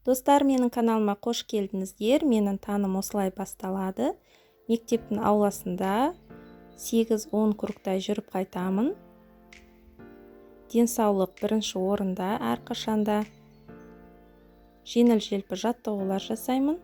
Достар, менің каналыма қош келдіңіздер. Менің таным осылай басталады. Мектептің ауласында 8-10 кругтай жүріп қайтамын. Денсаулық бірінші орында әрқашанда. Жеңіл-желпі жаттығулар жасаймын.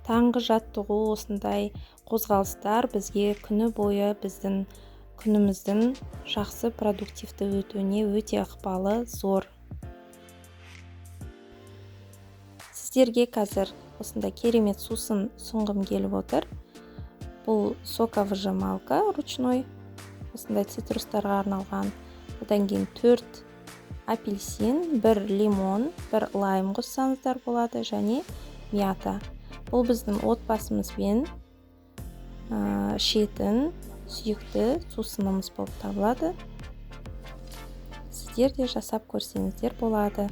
Таңғы жаттығу, осындай қозғалыстар бізге күні бойы біздің күніміздің жақсы продуктивті өтуіне өте ықпалы зор. Сіздерге қазір осындай керемет сусын ұсынғым келіп отыр. Бұл соковыжималка ручной, осындай цитрустарға арналған. Одан кейін 4 апельсин, 1 лимон, 1 лайм қоссаңыздар болады және мята. Бұл біздің отбасымызбен ішетін сүйікті сусынымыз болып табылады. Сіздер де жасап көрсеңіздер болады.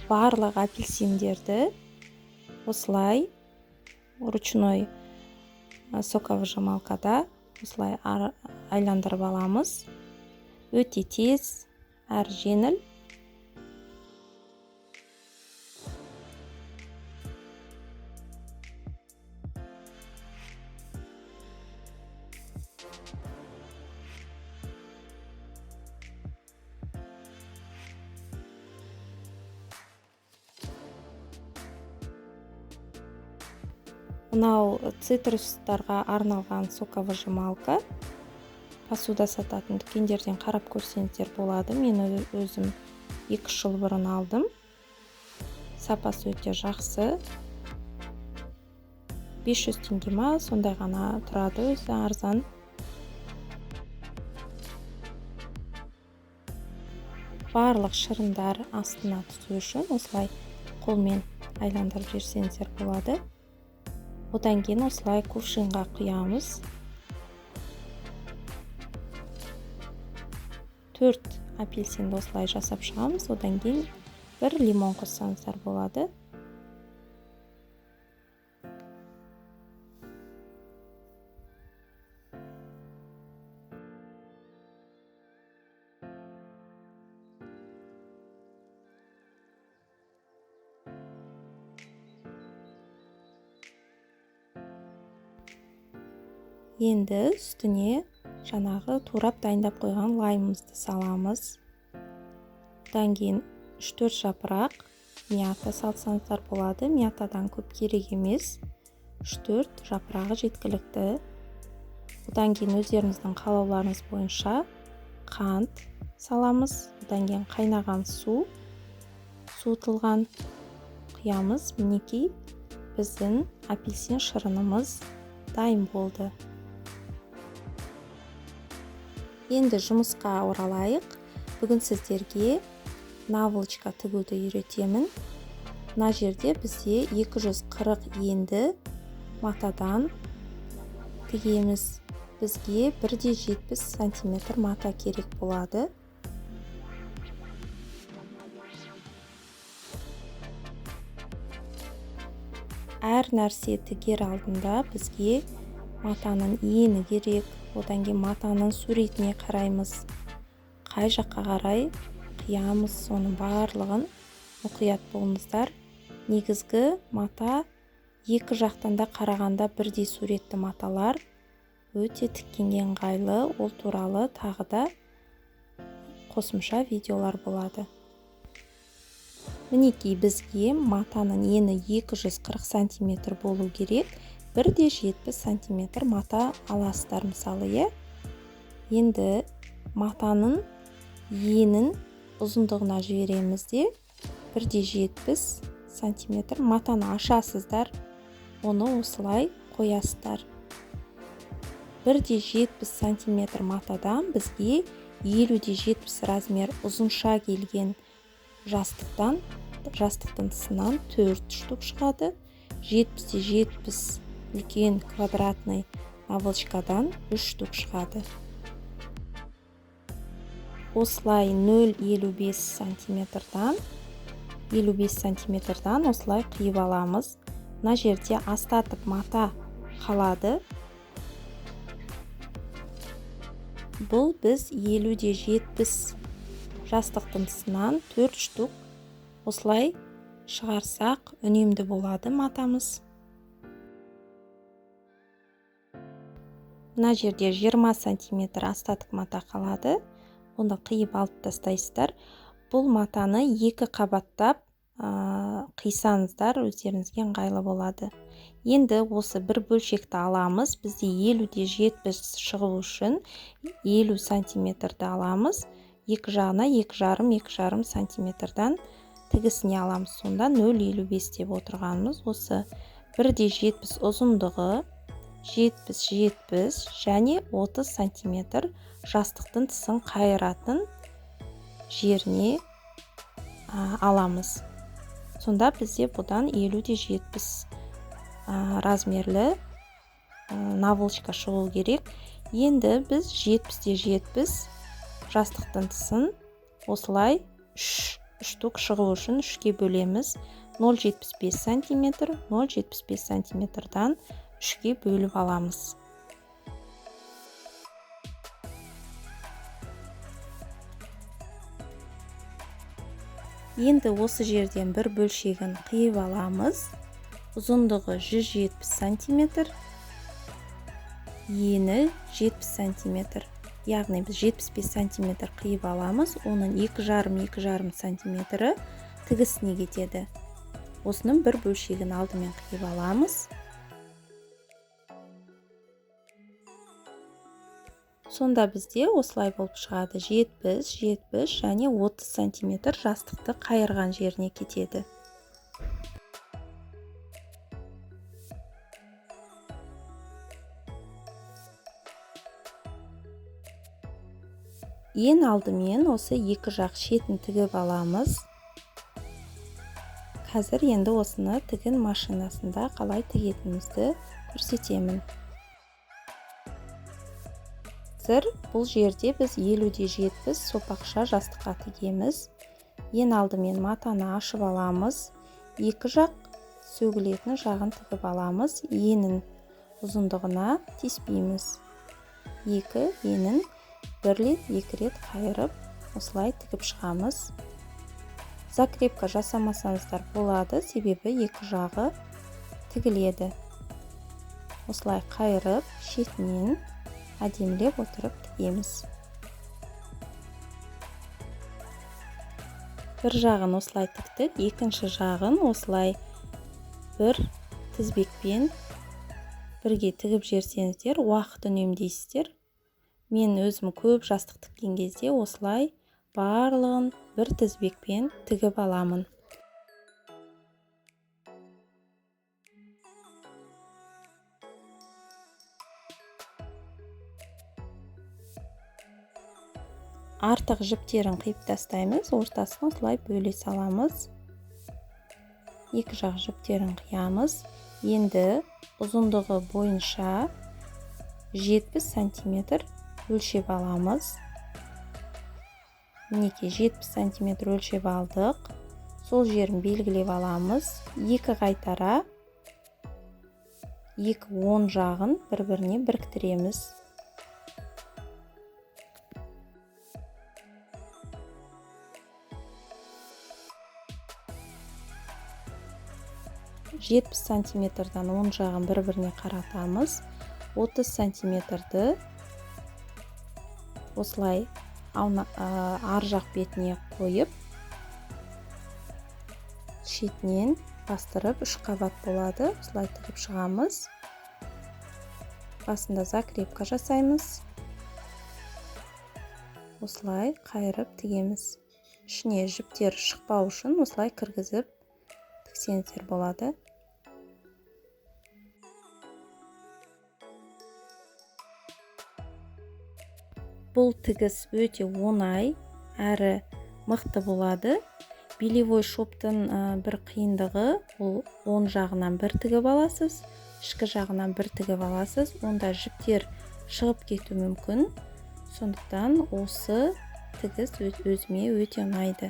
Барлық апельсиндерді осылай ручной соковыжималкада осылай айландырып аламыз. Өте тез, әрі жеңіл. Мынау цитрустарға арналған соковыжималка. Посуда сататын дүкендерден қарап көрсеңіздер болады. Мен өзім 2 жыл бұрын алдым. Сапасы өте жақсы. 500 теңге ма, сондай ғана тұрады, өзі арзан. Барлық шырындар астына түсу үшін осылай қолмен айландырып жіберсеңіздер болады. Одан кейін осылай кувшинға құямыз. 4 апельсинді осылай жасап шығамыз. Одан кейін 1 лимон қоссаңыздар болады. Енді үстіне жаңағы турап дайындап қойған лаймымызды саламыз. Одан кейін 3-4 жапырақ мята салсаңыздар болады. Мятадан көп керек емес. 3-4 жапырағы жеткілікті. Одан кейін өздеріңіздің қалауларыңыз бойынша қант саламыз. Одан кейін қайнаған су, суытылған құямыз. Мінекей біздің апельсин шырынымыз дайын болды. Енді жұмысқа оралайық. Бүгін сіздерге наволочка тігуді үйретемін. Мына жерде бізде 240 енді матадан тігеміз. Бізге 1,70 сантиметр мата керек болады. Әр нәрсе тігер алдында бізге матаның ені керек. Одан кейін матаның суретіне қараймыз. Қай жаққа қарай қиямыз, соның барлығын мұқият болыңыздар. Негізгі мата екі жақтан да қарағанда бірдей суретті маталар өте тіккенге ыңғайлы. Ол туралы тағы да қосымша видеолар болады. Мінекей бізге матаның ені 240 сантиметр болу керек. 1,70 сантиметр мата аласыздар мысалы, е? Енді матаның енін ұзындығына жібереміз де 1,70 сантиметр матаны ашасыздар, оны осылай қоясыздар. 1,70 сантиметр матадан бізге 50,70 размер ұзынша келген жастықтың тысынан 4 штук шығады. 70,70 үлкен квадратный наволочкадан 3 штук шығады. Осылай 0,55 сантиметрдан 55 сантиметрдан осылай қиып аламыз. Мына жерде астатып мата қалады. Бұл біз 50-70 жастықтың тысынан 4 штук осылай шығарсақ үнемді болады матамыз. Мына жерде 20 сантиметр астатық мата қалады. Оны қиып алып тастайсыздар. Бұл матаны екі қабаттап қисаңыздар өздеріңізге ыңғайлы болады. Енді осы бір бөлшекті аламыз. Бізде 50-70 шығу үшін 50 сантиметрді аламыз. Екі жағына 2,5 сантиметрдан тігісіне аламыз. Сонда 0,55 деп отырғанымыз осы 1,70 ұзындығы, 70-70 және 30 сантиметр жастықтың тысын қайыратын жеріне аламыз. Сонда бізде бұдан 50-70 размерлі наволочка шығу керек. Енді біз 70-70 жастықтың тысын осылай 3 штук шығу үшін 3-ке бөлеміз. 0,75 сантиметр, 0,75 сантиметрдан 3-ке бөліп аламыз. Енді осы жерден бір бөлшегін қиып аламыз. Ұзындығы 170 сантиметр, ені 70 сантиметр. Яғни біз 75 сантиметр қиып аламыз. Оның 2,5 сантиметрі тігісіне кетеді. Осының бір бөлшегін алдымен қиып аламыз. Сонда бізде осылай болып шығады. 70, 70 және 30 сантиметр жастықты қайырған жеріне кетеді. Ең алдымен осы екі жақ шетін тігіп аламыз. Қазір енді осыны тігін машинасында қалай тігетінімізді көрсетемін. Қазір бұл жерде біз 50-70 сопақша жастыққа тігеміз. Ең алдымен матаны ашып аламыз. Екі жақ сөгілетін жағын тігіп аламыз. Енін ұзындығына тиіспейміз. Екі енін бір рет, екі рет қайырып, осылай тігіп шығамыз. Закрепка жасамасаңыздар болады, себебі екі жағы тігіледі. Осылай қайырып, шетінен әдемілеп отырып тігеміз. Бір жағын осылай тіктік, екінші жағын осылай бір тізбекпен бірге тігіп жіберсеңіздер, уақыт үнемдейсіздер. Мен өзім көп жастық тіккен кезде осылай барлығын бір тізбекпен тігіп аламын. Артық жіптерін қиып тастаймыз, ортасын осылай бөле саламыз. Екі жақ жіптерін қиямыз. Енді ұзындығы бойынша 70 сантиметр өлшеп аламыз. Мінекей 70 сантиметр өлшеп алдық. Сол жерін белгілеп аламыз. Екі қайтара, екі оң жағын бір-біріне біріктіреміз. 70 сантиметрдан оң жағын бір-біріне қаратамыз. 30 сантиметрді осылай ар жақ бетіне қойып, шетінен бастырып 3 қабат болады. Осылай тігіп шығамыз. Басында закрепка жасаймыз. Осылай қайырып тігеміз. Ішіне жіптер шықпау үшін осылай кіргізіп тіксеңіздер болады. Бұл тігіс өте оңай, әрі мықты болады. Белевой шоптың бір қиындығы, ол оң жағынан бір тігіп аласыз, ішкі жағынан бір тігіп аласыз, онда жіптер шығып кетуі мүмкін. Сондықтан осы Тігіс өзіме өте ұнайды.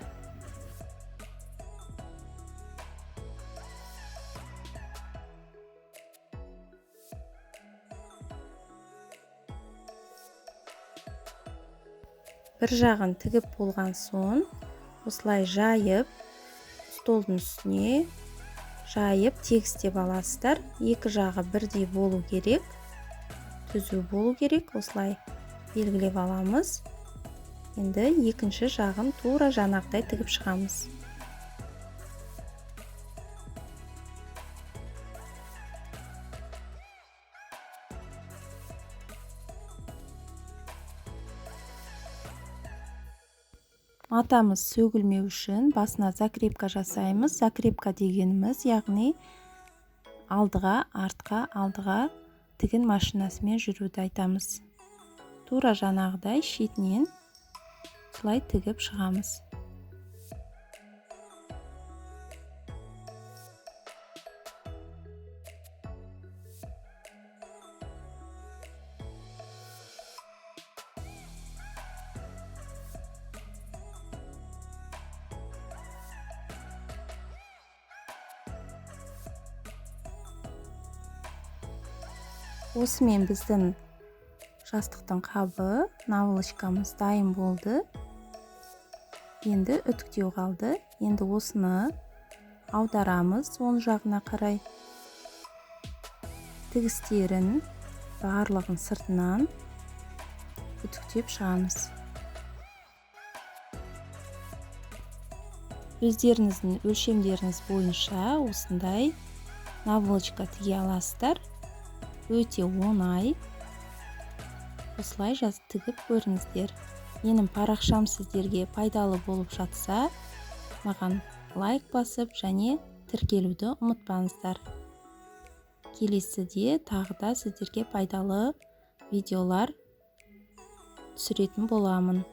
Бір жағын тігіп болған соң осылай жайып, столдың үстіне жайып тегістеп аласыздар. Екі жағы бірдей болу керек, түзу болу керек. Осылай белгілеп аламыз. Енді екінші жағын тура жаңағыдай тігіп шығамыз. Матамыз сөгілмеу үшін басына закрепка жасаймыз. Закрепка дегеніміз, яғни алдыға, артқа, алдыға тігін машинасымен жүруді айтамыз. Тура жаңағыдай шетінен осылай тігіп шығамыз. Осымен біздің жастықтың қабы, наволочкамыз дайын болды. Енді үтіктеу қалды. Енді осыны аударамыз оң жағына қарай. Тігістерін барлығын сыртынан үтіктеп шығамыз. Өздеріңіздің өлшемдеріңіз бойынша осындай наволочка тіге аласыздар. Өте оңай. Осылай тігіп көріңіздер. Менің парақшам сіздерге пайдалы болып жатса, маған лайк басып және тіркелуді ұмытпаңыздар. Келесіде тағы да сіздерге пайдалы видеолар түсіретін боламын.